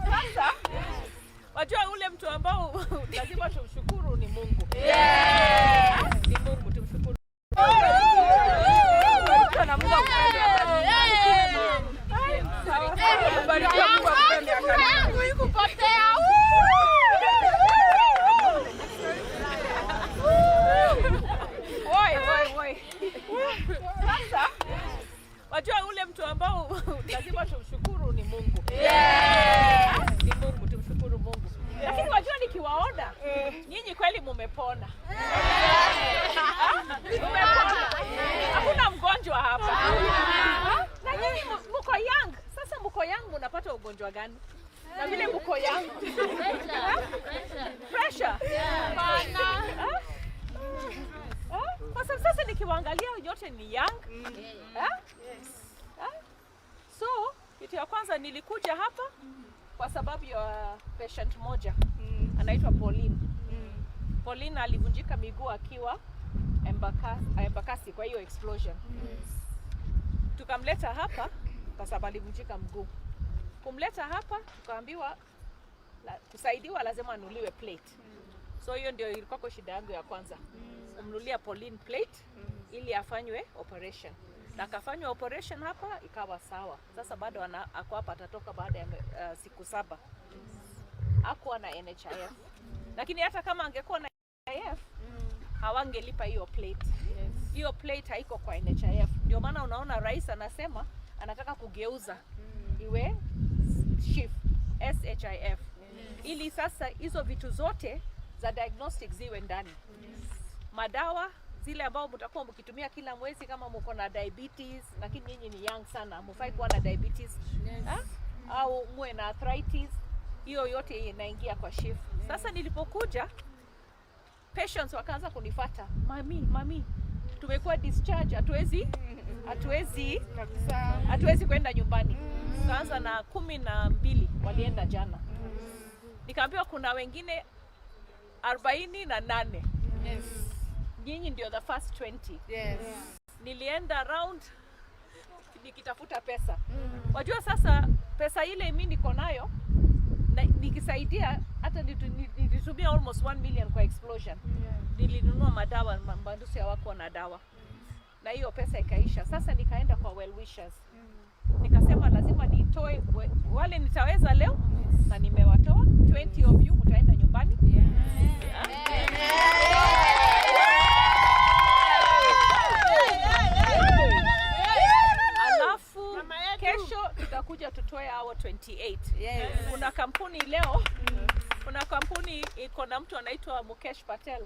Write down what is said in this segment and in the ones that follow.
Sasa wajua ule mtu ambao lazima tumshukuru ni Mungu. Ni Mungu, tumshukuru. Barikiwa na Mungu akupe miaka mingi. Sawa sawa. Barikiwa, Mungu akupe miaka mingi. Yangu ikupotea. Oi, oi, oi. Sasa wajua ule mtu ambao lazima tumshukuru ni Mungu. Ni Mungu, tumshukuru Mungu. Lakini wajua nikiwaona nyinyi kweli mumepona. Ah? Mumepona. Hakuna mgonjwa hapa. Ah? Na nyinyi muko young. Sasa muko young, munapata ugonjwa gani? Na vile muko young. Pressure. Ah? Ah? Kwa sababu sasa nikiwaangalia yote ni young. Ah? Ah? So, kitu ya kwanza nilikuja hapa kwa sababu ya patient moja anaitwa Pauline. Pauline alivunjika miguu akiwa Embakasi kwa hiyo explosion. Tukamleta hapa kwa sababu alivunjika mguu. Kumleta hapa tukaambiwa kusaidiwa lazima anunuliwe plate. So hiyo ndio ilikuwa kwa shida yangu ya kwanza. Kumnunulia Pauline plate ili afanywe operation. Na akafanywa operation hapa ikawa sawa. Sasa bado ako hapa, atatoka baada ya siku 7. Hakuwa na NHIF. Lakini hata kama angekuwa na NHIF, hawangelipa hiyo plate. Hiyo plate haiko kwa NHIF. Ndio maana unaona rais anasema anataka kugeuza iwe SHIF, SHIF. Ili sasa hizo vitu zote za diagnostic ziwe ndani. Madawa zile ambao mtakuwa mkitumia kila mwezi kama mko na diabetes, lakini nyinyi ni young sana, hamfai kuwa na diabetes. Ha? Au muwe na arthritis, hiyo yote inaingia kwa SHIF. Sasa nilipokuja, patients wakaanza kunifuata, "Mami, mami, tumekuwa discharge, Kabisa. hatuwezi kwenda nyumbani." Tukaanza na 12 walienda jana. Nikaambiwa kuna wengine 48. Nyinyi ndio the first 20. Nilienda round nikitafuta pesa. Wajua sasa pesa ile mimi niko nayo na nikisaidia hata nilitumia almost 1 million kwa explosion. Nilinunua madawa, Mbakasi hawakuwa na dawa. Na hiyo pesa ikaisha. Sasa nikaenda kwa well wishers. Nikasema lazima nitoe wale nitaweza leo na nimewatoa 20 of you, mtaenda nyumbani. Ah? Alafu kesho tutakuja tutoe hao 28. Kuna kampuni leo, kuna kampuni iko na mtu anaitwa Mukesh Patel,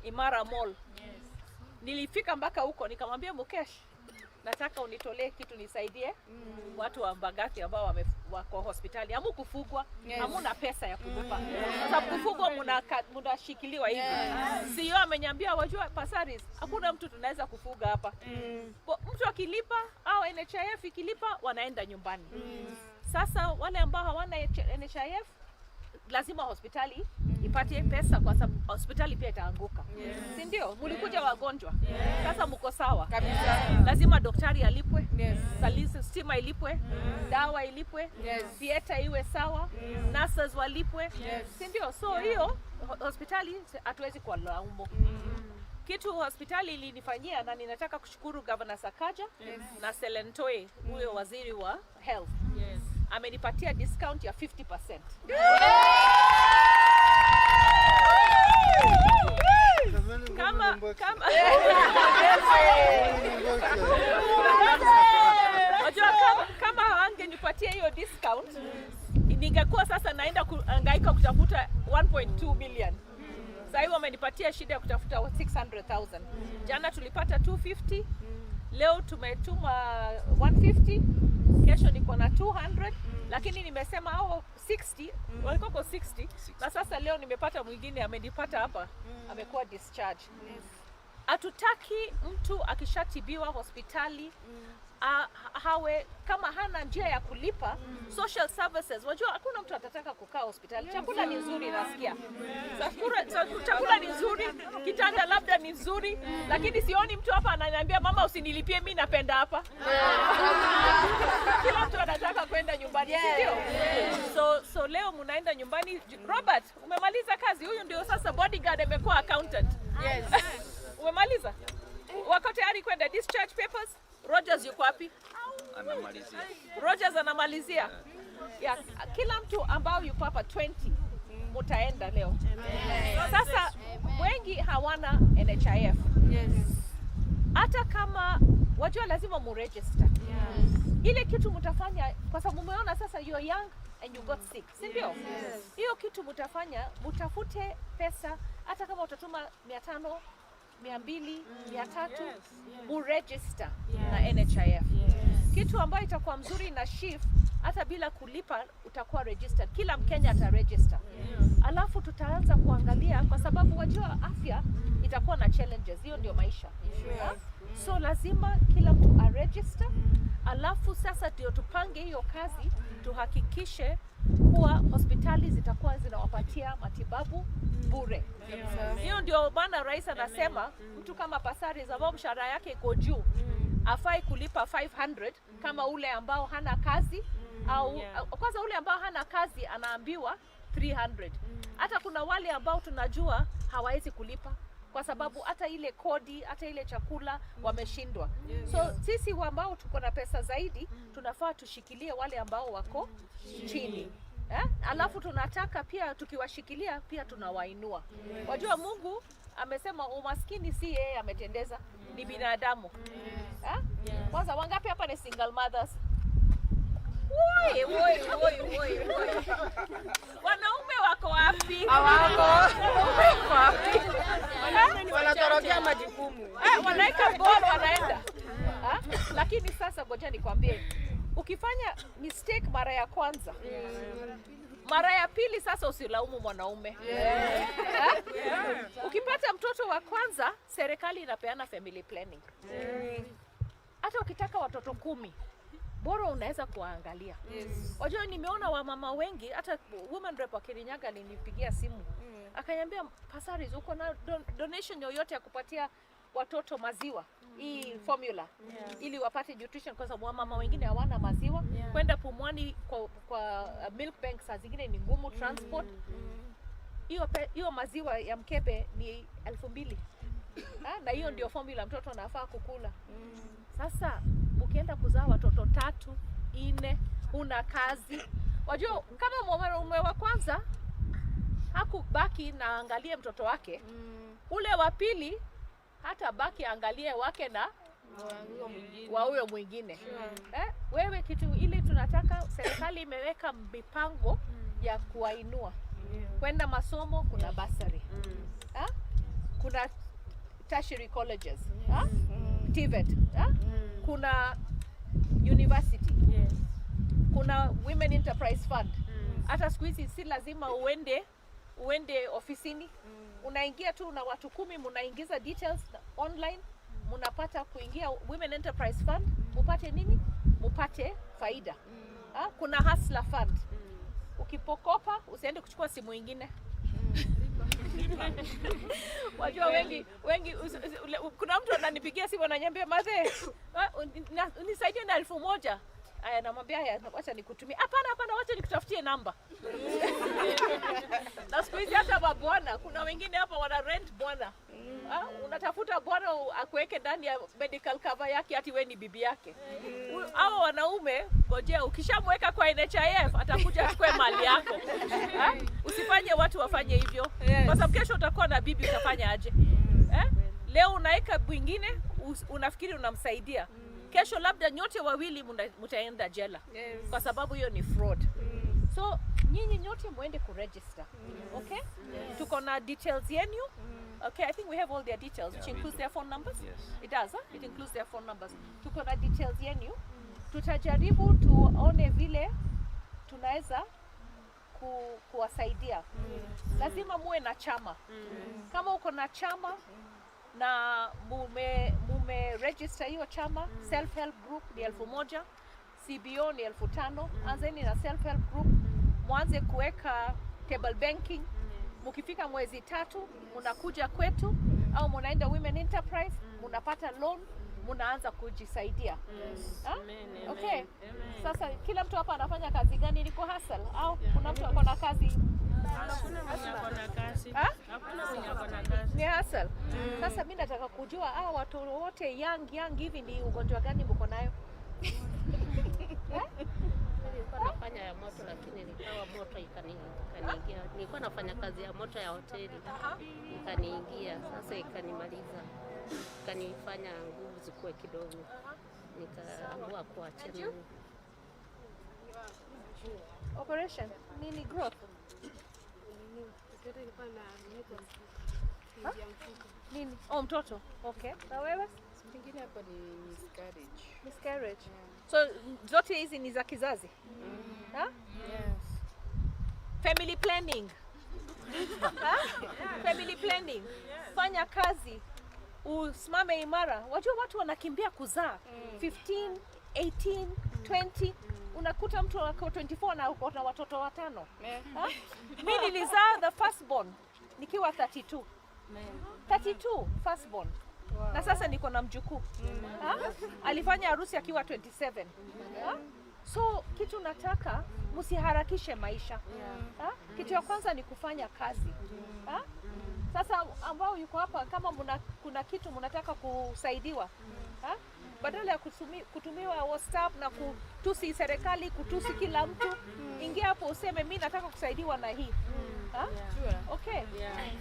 Imara Mall. Nilifika mpaka huko nikamwambia, "Mukesh, nataka unitolee kitu nisaidie watu wa Mbagathi ambao wako hospitali. Hamu kufugwa, hamuna pesa ya kulipa. Sababu kufugwa mnashikiliwa hivi." CEO ameniambia, "Wajua Passaris, hakuna mtu tunaweza kufuga hapa. Mtu akilipa au NHIF ikilipa, wanaenda nyumbani." Sasa wale ambao hawana NHIF, lazima hospitali ipatie pesa kwa sababu hospitali pia itaanguka. Si ndio? Mlikuja wagonjwa. Sasa mko sawa. Kabisa. Lazima daktari alipwe. Yes. Stima ilipwe, dawa ilipwe, theater iwe sawa, nurses walipwe. Si ndio? So hiyo hospitali hatuwezi kuwalaumu. Kitu hospitali ilinifanyia na ninataka kushukuru Governor Sakaja na Silentoi, huyo waziri wa health. Amenipatia discount ya 50%. Kama wajua kama hawangenipatia hiyo discount, ningekuwa sasa naenda kuhangaika kutafuta 1.2 million. Sasa hivi wamenipatia shida ya kutafuta 600,000. Jana tulipata 250, leo tumetuma 150, kesho niko na 200, lakini nimesema hao 60 walikuwa kwa 60 na sasa leo nimepata mwingine amenipata hapa, amekuwa discharge. Hatutaki mtu akishatibiwa hospitali hawe kama hana njia ya kulipa social services. Wajua hakuna mtu atataka kukaa hospitali. Chakula ni nzuri, nasikia chakula ni nzuri, kitanda labda ni nzuri, lakini sioni mtu hapa ananiambia, "Mama, usinilipie, mi napenda hapa." Kila mtu anataka kwenda nyumbani. nyumbani, si ndio? So leo mnaenda nyumbani. Robert, umemaliza kazi? Huyu ndio sasa bodyguard amekuwa accountant. Yes. Umemaliza? Wako tayari kwenda discharge papers? Rogers yuko wapi? Anamalizia. Rogers anamalizia. Yeah, kila mtu ambao yuko hapa 20 mutaenda leo. Sasa wengi hawana NHIF. Hata kama wajua lazima muregister. Ile kitu mtafanya kwa sababu umeona sasa you're young and you got sick, si ndio? Hiyo kitu mtafanya, mtafute pesa hata kama utatuma 500, 200, 300, muregister na NHIF. Kitu ambayo itakuwa mzuri na SHIF, hata bila kulipa utakuwa registered. Kila Mkenya ataregister. Alafu tutaanza kuangalia kwa sababu wajua afya itakuwa na challenges, hiyo ndio maisha. Ha? So lazima kila mtu aregister. Alafu sasa ndio tupange hiyo kazi, tuhakikishe kuwa hospitali zitakuwa zinawapatia matibabu bure. Hiyo ndio maana rais anasema mtu kama Passaris ambao mshahara yake iko juu afai kulipa 500 kama ule ambao hana kazi au kwanza ule ambao hana kazi anaambiwa 300. Hata kuna wale ambao tunajua hawawezi kulipa kwa sababu hata ile kodi hata ile chakula wameshindwa. So sisi ambao tuko na pesa zaidi tunafaa tushikilie wale ambao wako chini. Eh? Alafu tunataka pia tukiwashikilia pia tunawainua. Wajua Mungu amesema umaskini si yeye ametendeza, ni binadamu. Eh? Kwanza wangapi hapa ni single mothers? Woi, woi, woi, woi, woi. Wanaume wako wapi? Hawako. Wanaume wako wapi? Eh? Wanatorokea majukumu. Eh, wanaweka ball wanaenda. Ha? Lakini sasa ngoja nikwambie, ukifanya mistake mara ya kwanza, mara ya pili sasa usilaumu mwanaume. Ha? Ukipata mtoto wa kwanza, serikali inapeana family planning. Hata ukitaka watoto 10 bora unaweza kuwaangalia. Wajua, nimeona wamama wengi, hata women rep wa Kirinyaga alinipigia simu akaniambia, "Passaris, uko na donation yoyote ya kupatia watoto maziwa hii formula ili wapate nutrition, kwa sababu wamama wengine hawana maziwa kwenda Pumwani kwa milk bank saa zingine ni ngumu transport. Hiyo maziwa ya mkebe ni 2000. Ha? Na hiyo ndio formula mtoto anafaa kukula. Sasa ukienda kuzaa watoto tatu, nne, huna kazi. Wajua kama mwanaume wa kwanza hakubaki na angalie mtoto wake, ule wa pili hata baki angalie wake na wa huyo mwingine. Eh, wewe kitu ile tunataka, serikali imeweka mipango ya kuwainua kwenda masomo, kuna bursary. Ha? Kuna tertiary colleges, ha? TVET, ha? Kuna university, kuna Women Enterprise Fund. Hata siku hizi si lazima uende ofisini, unaingia tu na watu 10, munaingiza details online, munapata kuingia Women Enterprise Fund, mupate nini? Mupate faida. Ha? Kuna Hustler Fund. Ukipokopa usiende kuchukua simu ingine. Wajua wengi wengi kuna mtu ananipigia simu ananiambia, "Mathe, nisaidie na 1000." Aya, namwambia, "Haya, wacha nikutumie." "Hapana, hapana, wacha nikutafutie namba." Na siku hizi hata mabwana, kuna wengine hapa wana rent bwana. Ah, unatafuta bwana akuweke ndani ya medical cover yake ati we ni bibi yake. Hao wanaume, ngojea, ukishamweka kwa NHIF atakuja achukue mali yako. Ah, usifanye watu wafanye hivyo. Kwa sababu kesho utakuwa na bibi, utafanya aje? Eh? Leo unaweka mwingine unafikiri unamsaidia. Kesho labda nyote wawili mtaenda jela. Kwa sababu hiyo ni fraud. So nyinyi nyote muende kuregister. Okay? Tuko na details yenu. Okay, I think we have all their details, which Yeah, we includes do. their phone numbers. Yes. It does, huh? It includes their phone numbers. Tuko na details yenu. Tutajaribu tuone vile tunaweza kuwasaidia. Lazima muwe na chama. Kama uko na chama na mume register hiyo chama, self help group ni 1000, CBO ni 5000. Anzeni na self help group, mwanze kuweka table banking. Mukifika mwezi 3 munakuja kwetu au munaenda Women Enterprise, munapata loan, munaanza kujisaidia. Ha? Amen, Okay. amen, amen. Sasa kila mtu hapa anafanya kazi gani? Ni kuhustle au kuna mtu ako na kazi? Hakuna mwenye ako na kazi. Ha? Hakuna mwenye ako na kazi. Ni hustle. Sasa mi nataka kujua hao watu wote young young hivi ni ugonjwa gani mko nayo? Nilikuwa nafanya ya moto lakini nikawa moto ikaniingia. Nilikuwa nafanya kazi ya moto ya hoteli ikaniingia, sasa ikanimaliza, ikanifanya nguvu zikuwe kidogo, nikaamua kuachana. Operation nini growth? Mtoto ilikuwa na Nini? Oh, mtoto. Okay. Na wewe? Pengine hapo ni miscarriage. Miscarriage. So zote hizi ni za kizazi? Ha? Yes. Family planning. Ha? Family planning. Fanya kazi usimame imara. Wajua watu wanakimbia kuzaa 15, 18, 20. Unakuta mtu ako 24 na uko na watoto watano. Ha? Mi nilizaa the firstborn nikiwa 32. 32 firstborn. Na sasa niko na mjukuu. Ha? Alifanya harusi akiwa 27. Ha? So kitu nataka msiharakishe maisha. Ha? Kitu ya kwanza ni kufanya kazi. Ha? Sasa ambao yuko hapa kama kuna kitu mnataka kusaidiwa, ha? Badala ya kutumiwa WhatsApp na kutusi serikali, kutusi kila mtu, ingia hapo useme mi nataka kusaidiwa na hii. Ha? Sure. Okay.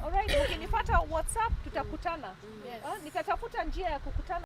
Alright, ukinifuata WhatsApp tutakutana. Ha? Nitatafuta njia ya kukutana.